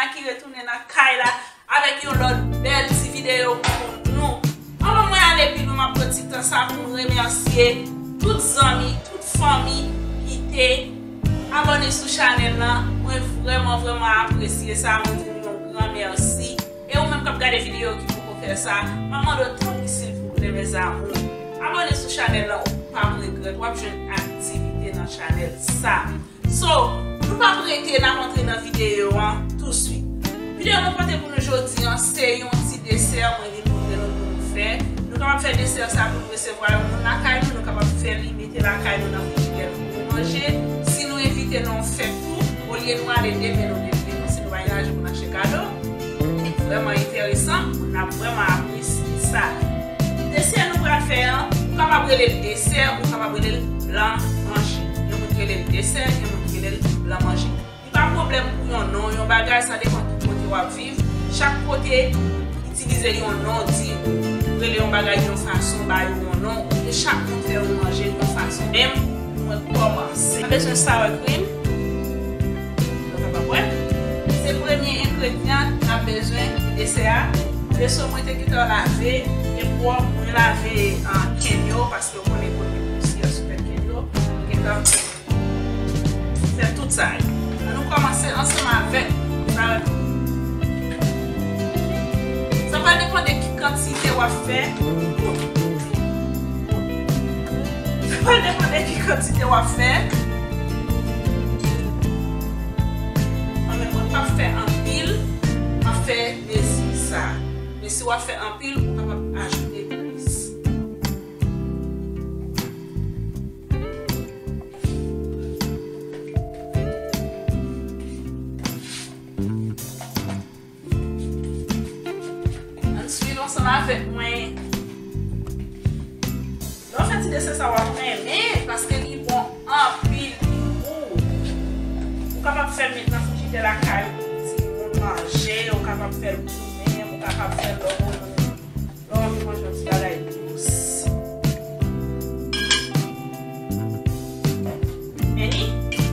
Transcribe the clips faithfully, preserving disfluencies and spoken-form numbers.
Ki retounen nan kay la avèk yon lòt bèl ti videyo pou nou. Anvan mwen ale pi lwen, m ap pran ti tan sa pou m remèsye tout zanmi, tout fanmi ki te abòne sou chanèl la. Mwen vrèman, vrèman apresye sa. Mwen di nou yon gran mèsi. E ou menm k ap gade videyo ki poko fè sa, m ap mande w tanpri silvouplè, mes amours, abòne sou chanèl la, ou p ap regrèt, w ap jwenn aktivite nan chanèl sa. So, nou p ap rete, n ap antre nan videyo an touswit. Videyo nou pote pou nou jodi an, se yon ti desè mwen vin montre nou pou nou fè. Nou kapab fè desè sa pou nou resevwa yon moun lakay nou, nou kapab fè li mete lakay nou nan frijidè nou pou manje. Si nou envite nan yon fèt tou, olye nou ale de men nou leve nou, si nou pa gen lajan pou n achte kado, vrèman enteresan, moun ap vrèman apresye sa. Desè nou pral fè an, ou kapab rele l desè, ou kapab rele l blan manje. Gen moun ki rele l desè, gen moun ki rele l blan manje. Li pa pwoblèm pou yon non, yon bagay, sa depann ki kote w ap viv. Chak kote itilize yon non, di, rele yon bagay yon fason, ba yo yon non, e chak moun fè yon manje yon fason. Men mwen kòmanse. N ap bezwen sour cream. Nou kapab wè. Se premye engredyan n ap bezwen pou desè a. Veso mwen te gentan lave, e pwòp, mwen lave, ah, kenn yo, paske w konnen kote pousyè sou tèt kenn yo. Mwen gentan fè tout sa yo. Ann nou kòmanse ansanm avèk sa. Sa va depann de ki kantite w ap fè. Sa va depann de ki kantite w ap fè. Mwen menm, mwen p ap fè anpil, m ap fè mezi sa. Men si w ap fè anpil, ou kapab ajoute plis. Ann swiv ansanm avèk mwen. Lè w fè ti desè sa, w ap renmen, paske li bon anpil, li gou. Ou kapab fè l met nan frijidè lakay ou pou timoun manje, ou kapab fè l pou ou menm, ou kapab fè l lè w, lè w anvi manje yon ti bagay dous. Men li,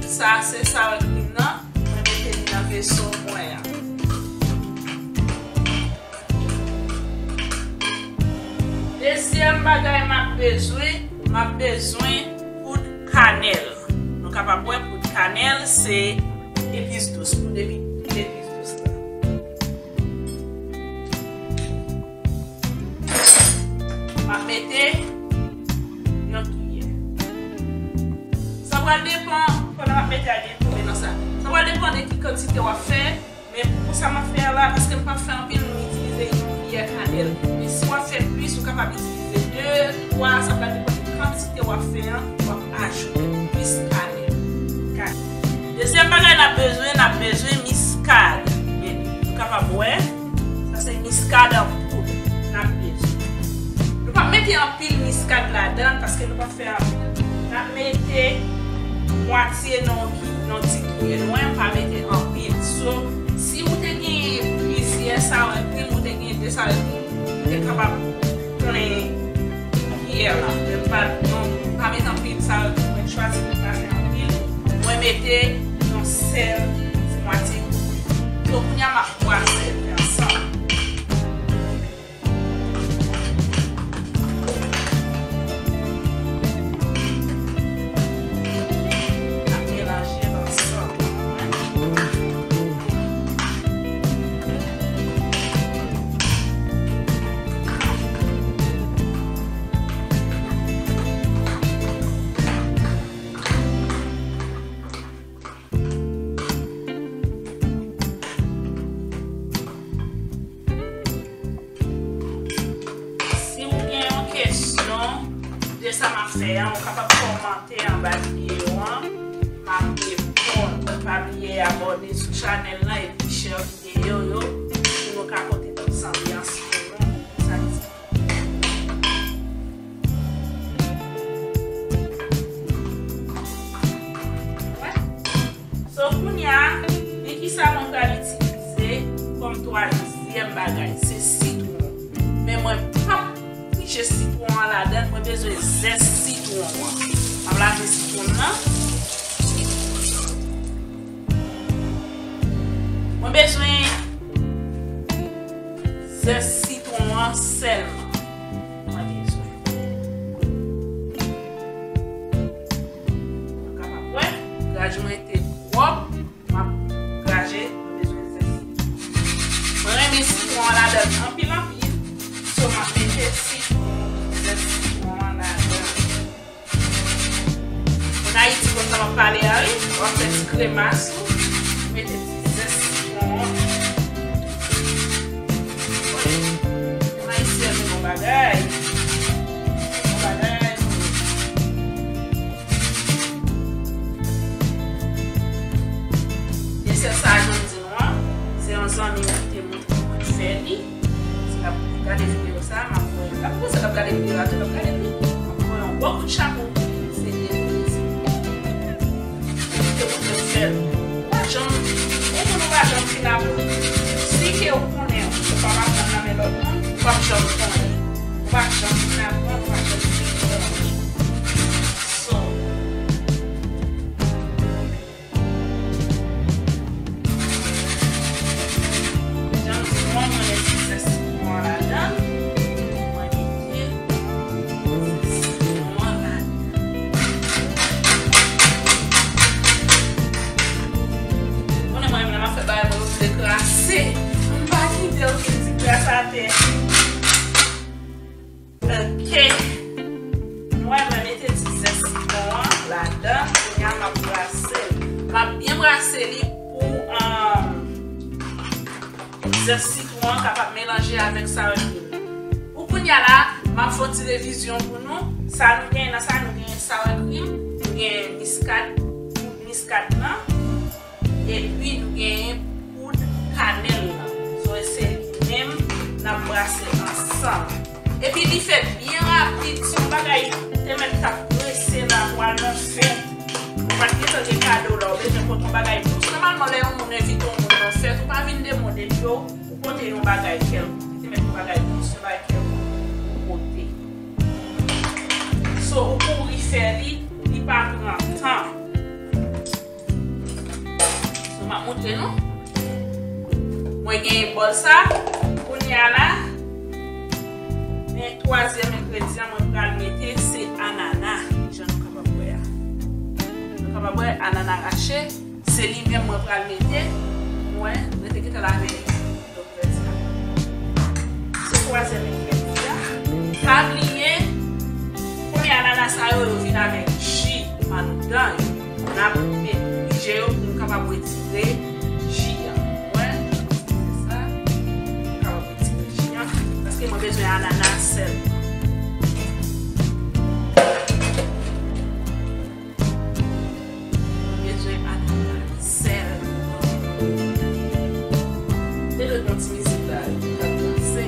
sa se sour cream nan, mwen mete li nan veso mwen an. Dezyèm bagay m ap bezwen, m ap bezwen poud kanèl. Nou kapab wè poud kanèl se epis dous, poud epi, epis dous la. M ap mete yon kiyè. Sa pral depann, pandan m ap mete a gen tonbe nan sa. Sa pral depann de ki kantite w ap fè. Men pou sa m ap fè a la, paske m p ap fè anpil, m itilize yon kiyè kanèl. Men si w ap fè plis, ou kapab itilize de, twa, sa pral depann de kantite w ap fè an, w ap ajoute plis kanèl. Kanèl. Dezyèm bagay n ap bezwen, n ap bezwen miskad. Men, nou kapab wè, sa se miskad an poud n ap bezwen. Nou p ap mete anpil miskad ladan l, paske nou p ap fè anpil. N ap mete mwatye nan yon ki-, nan ti kiyè. Nou wè, m pa mete anpil. So, si ou te gen plizyè sour cream, ou te gen de sour cream, ou te kapab plen kiyè la. Men m pa, non, m pa mete anpil sour cream. Mwen chwazi pou m pa fè anpil. Mwen mete yon sèl ti mwatye. So, kounye a, m ap bwase li ansanm. Ap melanje l ansanm. Si w gen yon kesyon de sa m ap fè a, ou kapab kòmante anba videyo an. M ap reponn. Pa bliye abòne sou chanèl lan epi share videyo yo pou nou ka pote plis anbyans pou nou. Sa di. So, kounye a, men kisa mwen pral itilize kòm twazyèm bagay, se sitwon. Men mwen p ap triche sitwon an ladan, mwen bezwen zès sitwon an. M ap lave sitwon nan. Mwen bezwen zès sitwon an sèlman mwen bezwen. Nou kapab wè, graj mwen te pwòp. M ap graje, m bezwen zès. Mwen renmen sitwon an ladan l anpil, anpil. So, m ap mete sitwon, zès sitwon an ladan. Moun Ayiti konn sa m ap pale a, wi. W ap fè ti kremas ou, mete ti zès sitwon an. Wi. Moun Ayisyen renmen bagay. Bagay. Desè sa a, jan m di nou an, se yon zanmi m ki te montre mwen fè li. Si l ap gade videyo sa a, m ap voye l. L ap panse l ap gade videyo a tou, l ap gade li. M ap voye yon gwo kout chapo pou li, se de mezi. Li te montre m fè l. Ou pa janm, ou moun ou pa janm fin aprann. Si ke ou konnen ou p ap aprann nan men lòt moun, ou p ap janm konnen. Ou pa janm fin aprann, ou pa janm fin konnen. So, jan m di nou an, mwen mete zès sitwon an ladan. Mwen mete zès sitwon an ladan. Konnen mwen menm lè m ap fè bagay mwen yo vle krase. M pa kite okenn ti kras atè. Ok. Nou wè mwen mete ti zès sitwon an ladan. Kounye a m ap brase l. M ap byen brase li pou, um, zès sitwon an kapab melanje avèk sour cream. Pou kounye a la, m ap fè yon ti revizyon pou nou. Sa nou genyen nan sa, nou genyen sour cream, nou genyen miskad, poud miskad lan. Epi nou genyen poud kanèl lan. So, se li menm n ap brase ansanm. Epi li fèt byen rapid. Se yon bagay te mèt t ap prese la pou al nan fèt. Ou pa t gentan gen kado la, ou bezwen pote yon bagay dous. Nòmalman, lè yon moun envite yon moun nan fèt, ou pa vin demande epi ou, ou pote yon bagay kèlkonk. Li te mèt yon bagay dous, yon bagay kèlkonk ou pote. So, ou kouri fè li, li pa pran tan. So, m ap montre nou. Mwen genyen bòl sa. Kounye a la, men twazyèm engredyan mwen pral mete, se anana. Jan nou kapab wè a. Nou kapab wè anana rache. Se li menm mwen pral mete. Mwen, mwen te gentan lave. Se twazyèm engrèdyan. Pa bliye, konbyen anana sa yo, yo vin avèk ji anndan yo. N ap met pije yo pou nou kapab retire ji an. Wè, se sa. Nou kapab retire ji an, paske mwen bezwen anana sèlman. Mwen bezwen anana, sèl. Te dwe gon ti mizik la, li t ap danse.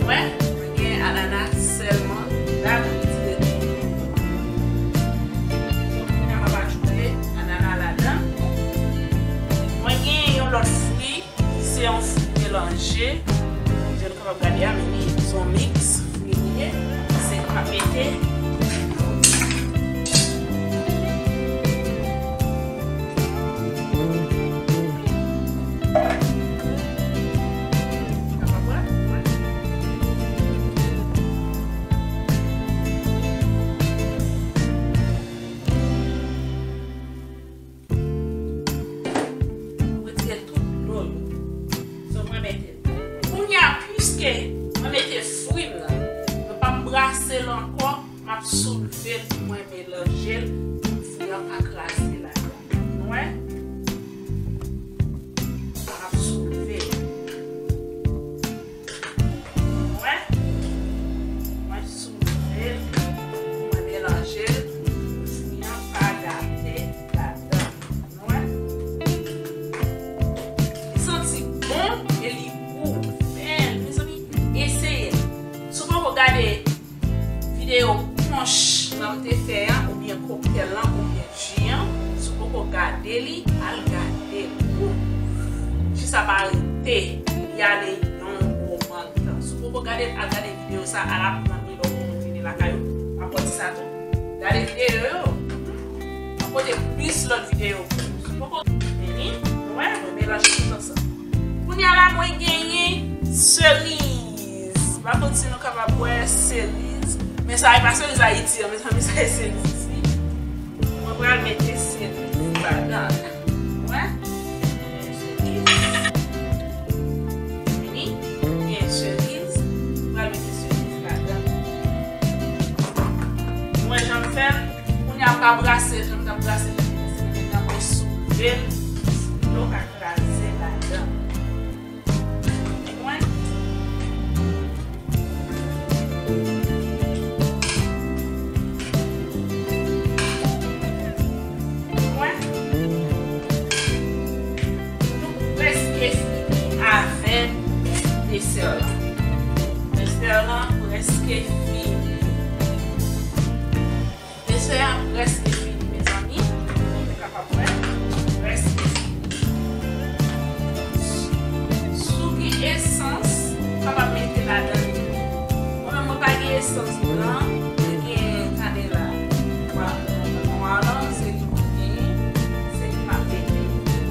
Wè, mwen gen anana sèlman. La, mwen retire tout. Donk, kounye a m ap ajoute anana ladan. Mwen gen yon lòt fwi. Se yon fwi melanje. Jan nou kapab gade a, men li se yon miks fwi li ye. Se nou ap mete. Kapab wè? Ou retire tout dlo yo. So, mwen mete l. Kounye a, piske mwen mete fwi m nan, mwen p ap brase l ankò, m ap soulve l pou mwen melanje l, pou fwi an pa kraze ladan. Nou wè? M ap soulve l. Mwen, mwen soulve l, mwen melanje l, fwi an pa gate ladan. Mwen, li santi bon e li gou. Bèl, mezanmi, eseye l. Si w poko gade videyo ponch lan m te fè an, oubyen koktèl lan, oubyen ji an, si w poko gade li, al gade l. Ou, ji sa pa rete, li ale yon moman tan. Si w poko gade l, al gade videyo sa, al aprann li lè w konn vini lakay ou. M ap di sa tou. Gade videyo yo. M ap pote plis lòt videyo pou ou. Si w poko vini, nou wè, nou melanje tout ansanm. Kounye a la, mwen genyen seriz. Pa konn si nou kapab wè seriz. Men sa e pa seriz Ayiti an, mezanmi, sa e seriz isi. Mwen pral mete seriz ladan. Wè? Seriz. Vini. Gen seriz. Mwen pral mete seriz ladan. Mwen jan m fè l. Kounye a m ka brase, jan m t ap brase, mwen soulve l. Dlo ka kraze ladan. Mwen. Mwen. Nou prèske fini avèk desè la. Desè la prèske fini. Desè a prèske fini, mezanmi. Ou kapab wè, prèske fini. Si w gen esans, ou kapab mete ladan li tou. Mwen menm, mwen pa gen esans blan, mwen gen kanela nwa, nwa lan, se li mwen genyen, se li m ap mete.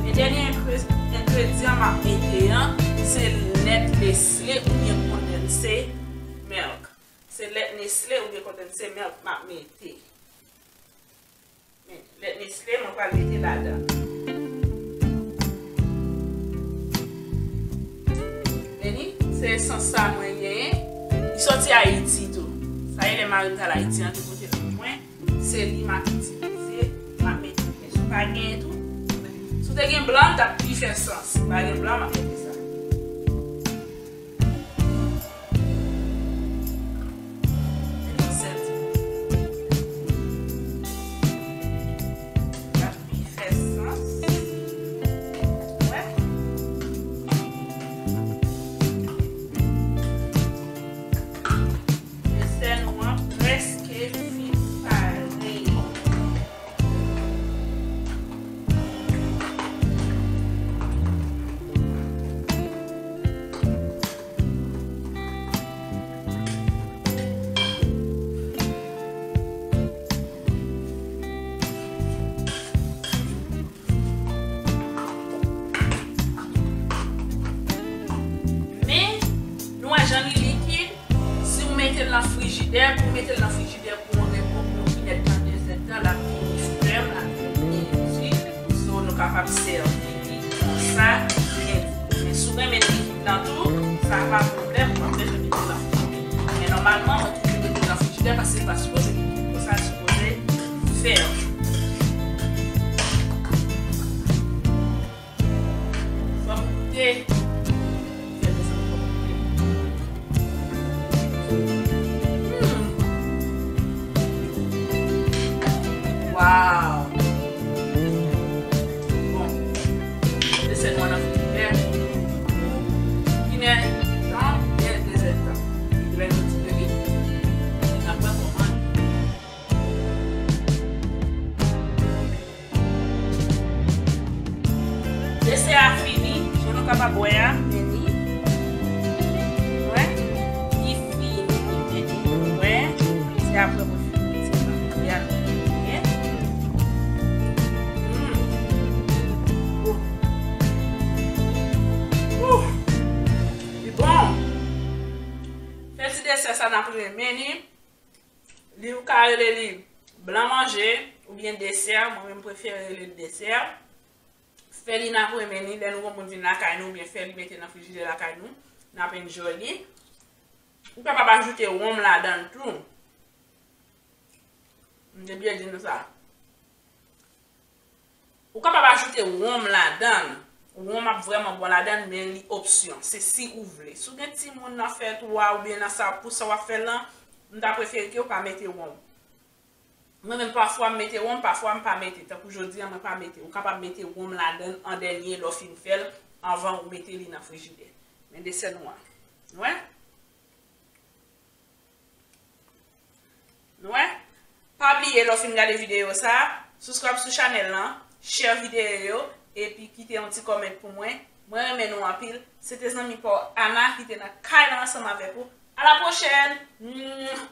Men dènye enkre-, engredyan m ap mete an, se lèt nesle oubyen kondanse milk. Se lèt nesle oubyen kondanse milk m ap mete. Men, lèt nesle, mwen pral mete ladan. Vini, se esans sa mwen genyen. Li soti Ayiti tou. Sa e lè mari m t al Ayiti an te pote l pou mwen. Se li m ap itilize, m ap mete. Men si w pa genyen tou, si w te gen blan, l t ap pi fè sans. Si w pa gen blan, m ap mete sa. Desè nou an prèske fin pare. Men, nou wè jan li likid. Si w mete l nan frijidè, pou w mete l nan frijidè pou yon repo, pou yon inèdtan, dezèdtan, l ap vini fèm, l ap vini di. So, nou kapab sèvi li konsa, byen di. Men si w renmen likid lan tou, sa pa pwoblèm, ou pa bezwen mete l nan frijidè. Men nòmalman, mwen toujou mete l nan frijidè paske li pa sipoze likid konsa, li sipoze fèm. Fò m goute. Hmm. Wow. Bon. Desè nou an nan frijidè pou inèdtan, dezèdtan. Lè nou tire li, n ap wè kòman. Desè a fini, jan nou kapab wè a, men li, wè, li fini, men li, wè, se apre mwen fini, se apre mwen fini. Mm. Ouh. Ouh. Li bon. Fè ti desè sa n ap renmen li. Li, ou ka rele li blan manje oubyen desè. Mwen menm, m prefere rele l desè. Fè li n ap renmen li lè nou gon moun vin lakay nou, oubyen fè li mete nan frijidè lakay nou. N ap enjoy li. Ou kapab ajoute wonm ladan l tou. M te bliye di nou sa. Ou kapab ajoute wonm ladan l. Wonm ap vrèman bon ladan l, men li opsyon. Se si ou vle. Si w gen timoun nan fèt ou a oubyen nan sa, pou sa w ap fè l lan, m ta prefere ke w pa mete wonm. Mwen menm, pafwa m mete wonm, pafwa m pa mete. Tankou jodi a, mwen pa mete. Ou kapab mete wonm ladan l an dènye lè w fin fè l, anvan ou mete li nan frijidè. Men desè nou an. Wè? Nou wè? Pa bliye, lè w fin gade videyo sa, subscribe sou chanèl lan, share videyo yo, epi kite yon ti comment pou mwen. Mwen renmen nou anpil. Se te zanmi pa w Ana ki te nan kay la ansanm avèk ou. A la pwochèn! Mwah!